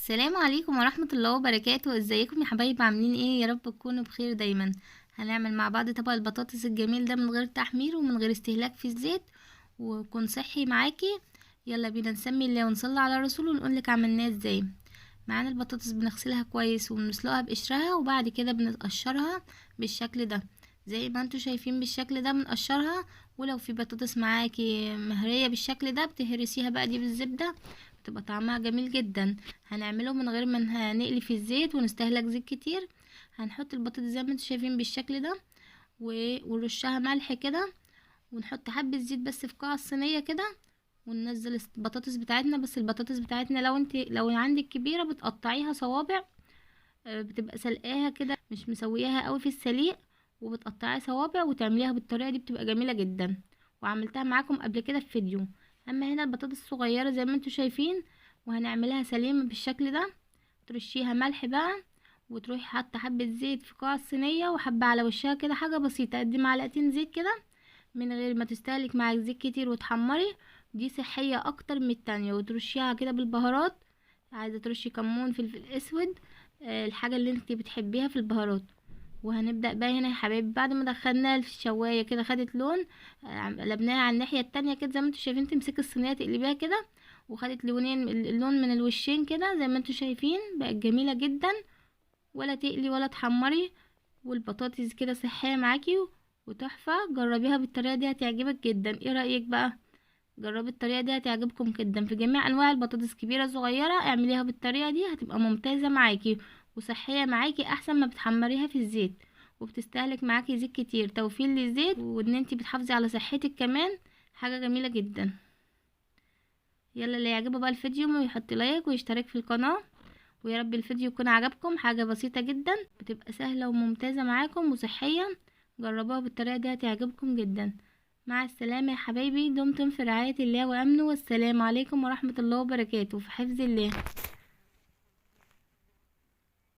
السلام عليكم ورحمة الله وبركاته. ازيكم يا حبايب، عاملين ايه؟ يا رب تكونوا بخير دايما. هنعمل مع بعض طبق البطاطس الجميل ده من غير تحمير ومن غير استهلاك في الزيت، ويكون صحي معاكي. يلا بينا نسمي الله ونصلي على رسوله ونقول لك عملناه ازاي. معانا البطاطس بنغسلها كويس وبنسلقها بقشرها، وبعد كده بنقشرها بالشكل ده زي ما انتوا شايفين بالشكل ده بنقشرها. ولو في بطاطس معاكي مهرية بالشكل ده بتهرسيها بقى دي بالزبدة، بتبقى طعمها جميل جدا. هنعمله من غير ما نقلي في الزيت ونستهلك زيت كتير. هنحط البطاطس زي ما انتوا شايفين بالشكل ده ونرشها ملح كده، ونحط حبة زيت بس في قاع الصينية كده، وننزل البطاطس بتاعتنا. بس البطاطس بتاعتنا لو عندك كبيرة بتقطعيها صوابع، بتبقى سلقاها كده مش مسوياها قوي في السليق، وبتقطعيها صوابع وتعمليها بالطريقة دي بتبقى جميلة جدا، وعملتها معاكم قبل كده في فيديو. اما هنا البطاطس الصغيرة زي ما انتوا شايفين وهنعملها سليمة بالشكل ده، ترشيها ملح بقى وتروحي حاطة حبة زيت في قاع الصينية وحبة على وشها كده، حاجة بسيطة قد معلقتين زيت كده من غير ما تستهلك معاك زيت كتير وتحمري. دي صحية اكتر من التانية. وترشيها كده بالبهارات، عايزة ترشي كمون، فلفل اسود، الحاجة اللي انتي بتحبيها في البهارات. وهنبدأ بقى هنا يا حبايبي بعد ما دخلناها في الشواية كده خدت لون، قلبناها على الناحية التانية كده زي ما انتوا شايفين. تمسكي الصينية تقلبيها كده وخدت لونين، اللون من الوشين كده زي ما انتوا شايفين، بقت جميلة جدا، ولا تقلي ولا تحمري، والبطاطس كده صحية معاكي وتحفة. جربيها بالطريقة دي هتعجبك جدا. ايه رأيك بقى؟ جربي الطريقة دي هتعجبكم جدا في جميع انواع البطاطس، كبيرة صغيرة، اعمليها بالطريقة دي هتبقى ممتازة معاكي وصحية معاكي، احسن ما بتحمريها في الزيت وبتستهلك معاكي زيت كتير. توفير للزيت وان انتي بتحافظي على صحتك كمان، حاجة جميلة جدا. يلا اللي يعجبه بقى الفيديو يحط لايك ويشترك في القناة، ويا رب الفيديو يكون عجبكم. حاجة بسيطة جدا بتبقى سهلة وممتازة معاكم وصحية، جربوها بالطريقة دي هتعجبكم جدا. مع السلامة يا حبايبي، دمتم في رعاية الله وأمنه، والسلام عليكم ورحمة الله وبركاته، في حفظ الله.